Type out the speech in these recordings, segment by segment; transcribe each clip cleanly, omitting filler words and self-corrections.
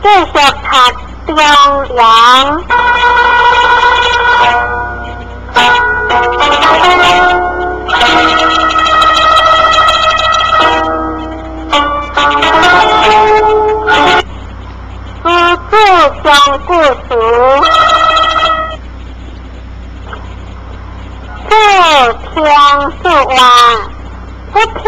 繼續讀中庸。师子讲故事，不听说话，不偏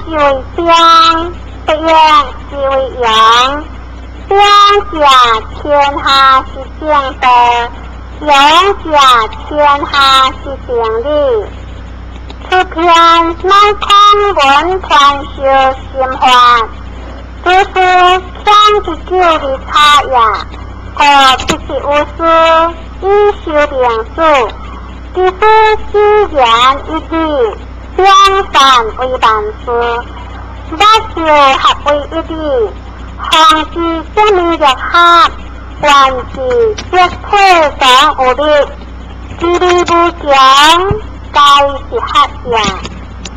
是為中，不言是為陽。中者天下是正道，陽者天下是定理。此篇乃孔門傳授心法，祖師強之久的差也，故必是有師以修明主，其師只言一語，兩善為萬事，萬事合為一理，方知正命入合，萬事皆體講有力，知理無窮，皆是合也。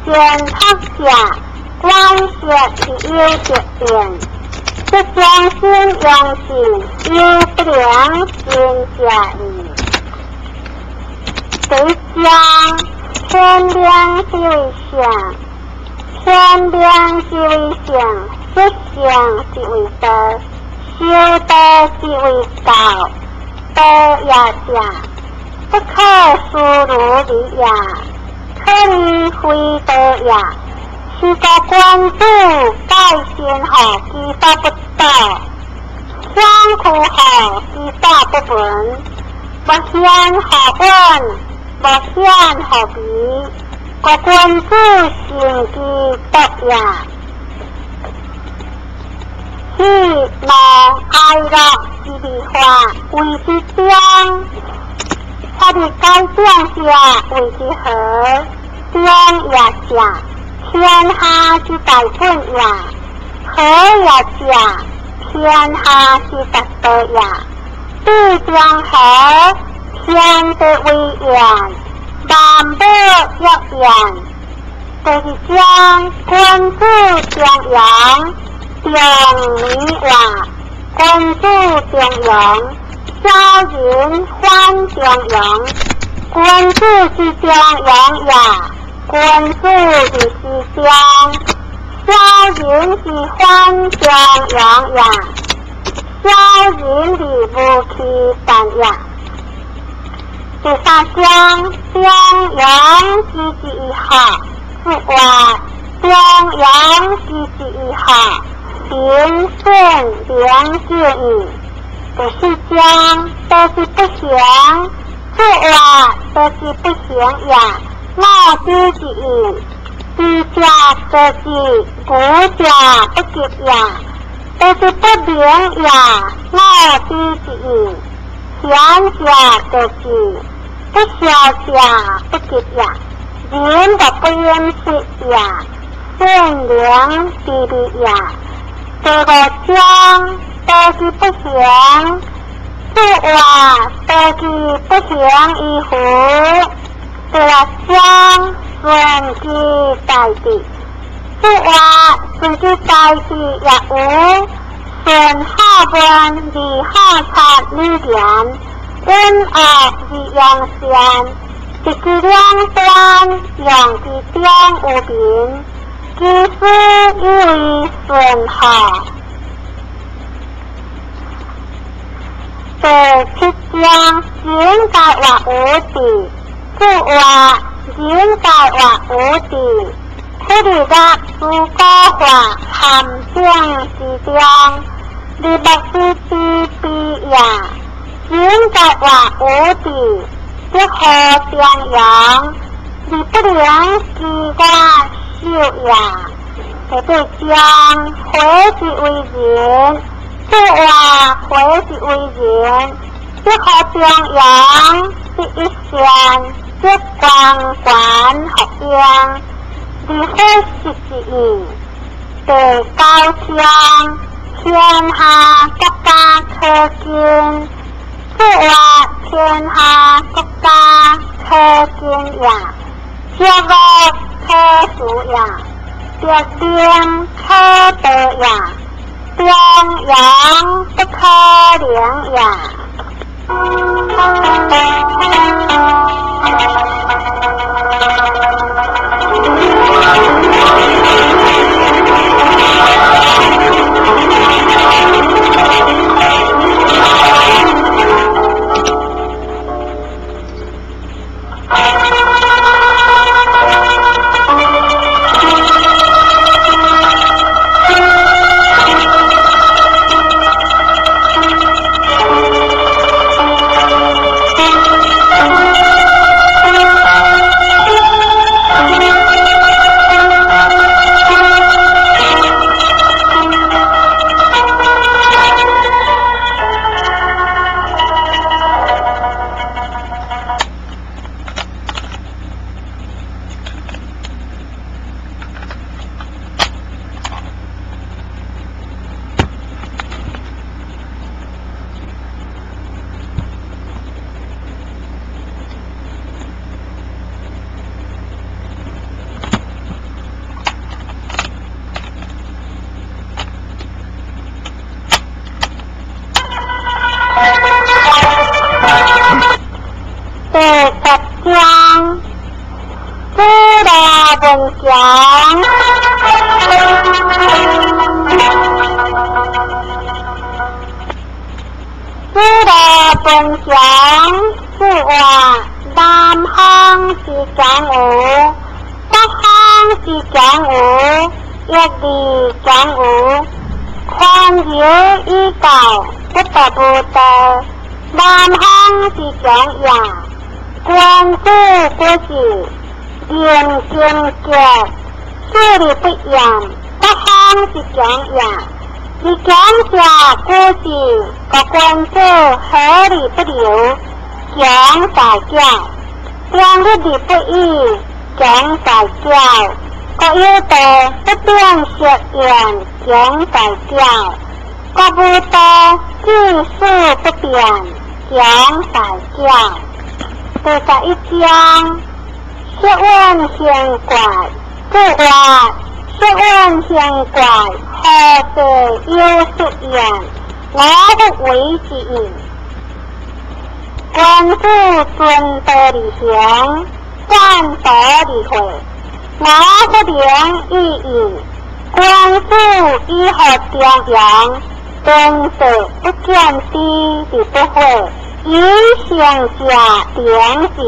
善學者，觀色是有得變，則將心用性，有不良心者矣。第一章，天命之謂性，天命之謂性，德性之謂道，修道之謂道，道也者，不可思如理也，可以非道也。是個君子改善後，其所不道；相苦後，其所不聞。無顯何本，無顯何比。個君子行其德也。喜怒哀樂之變化為之中，他的改變者為之和，中也者，天下之大本也；和也者，天下之大道也。地中和，天地為言，萬物若言。第二章，君子中庸，中明話，君子中庸，小人反中庸。君子之中庸也，君子之中，小人之反中庸也。小人的無其但也。第三章，中庸之之一號，是話中庸之之一號，平順良善矣。第四章，都是不行，說話都是不行也。我知之義，知者得之，無者不及也。都是不明也，我知之義，賢者得之，不肖者不及也。人的不厭世也，善良之理也。第五章，都是不行，說話都是不行於乎。第六章，順其大地，說話順其大地也有，順好問而好察理言，溫惡而揚善，一舉兩端，用之中有民，其師以為順好。第七章，人界活無地，說話人界活無地，苦日樂諸古化陷阱之中，日目之之悲也。人界活無地，則何中庸，而不能知我受也。第八章，回之為人，說話回之為人，則何中庸，則一善，則光環合應，而非實之意。第九章，天下國家可敬，說話天下國家可敬也，邪惡可恕也，德廉可道也。中庸不可能也。第十章，子路问强。子路问强，子曰：南方之强无？北方之强无？一利强无？宽仁以教，不得无道。南方之强也。君子国事，严敬节，势利不严，北方之强也。而强者国事，国君子何利不留？强在教，强日而不义，强在教。国有道不变色言，强在教。国无道，志事不变，强在教。第十一章，学问形怪，子曰：学问形怪，何事有术焉？我不为之矣。君子遵道而行，赞道而会，我不能已矣。君子以何中庸，敦道不见知而不悔。以上者良知。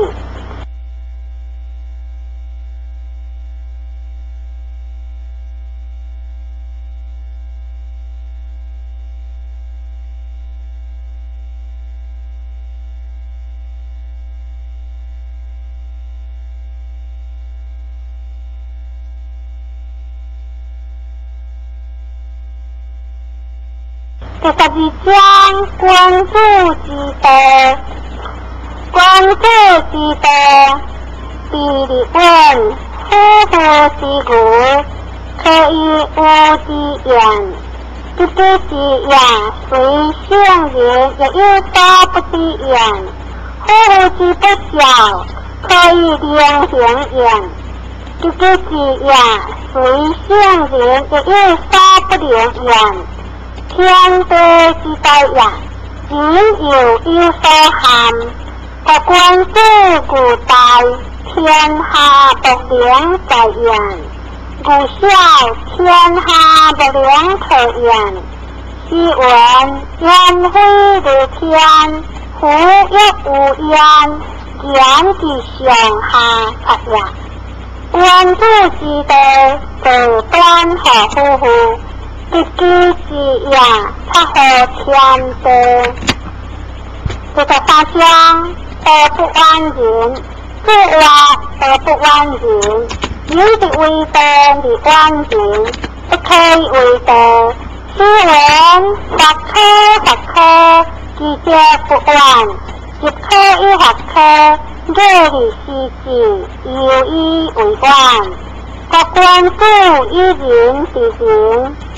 第十二章，君子之道。君子之道，必日远，夫妇之义，可以无之言。不知之言，虽圣人，亦有所不知焉。夫妇之不孝，可以令行焉。不知之言，虽圣人，亦有所不能焉。天地之大也，人犹有所憾。国君子固大，天下不能在焉；故小，天下不能克焉。是云：言非如天，夫亦无焉，言之上下策也。君子之道，道端何夫妇？不知之也，察乎天道。第十三章，道不远人。子曰：道不远人，人之为道而远人，不可以为道。是云：法可法可，其节不远；入可以法可，义而失之，犹以为远。国君子以仁治人，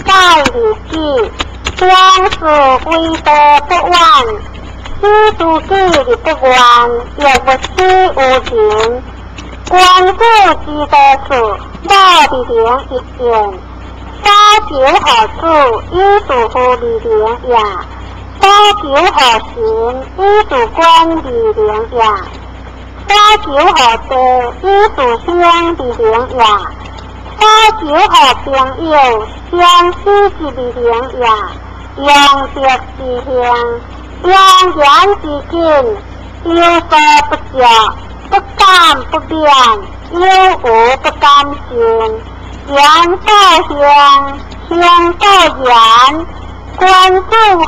在而己，将是为道不远。知诸己而不怨，亦不知无仁。君子之道处，莫伫灵一言。所知求予主，以自負為榮也；所求予神，以自尊為榮也。所求予地，以自興為榮也；所求予朋友，相死之為榮也。庸德之行，庸言之謹，有所不著，不敢不免，有無不敢信。言道行，行道言，君子何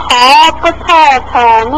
不特錯呢？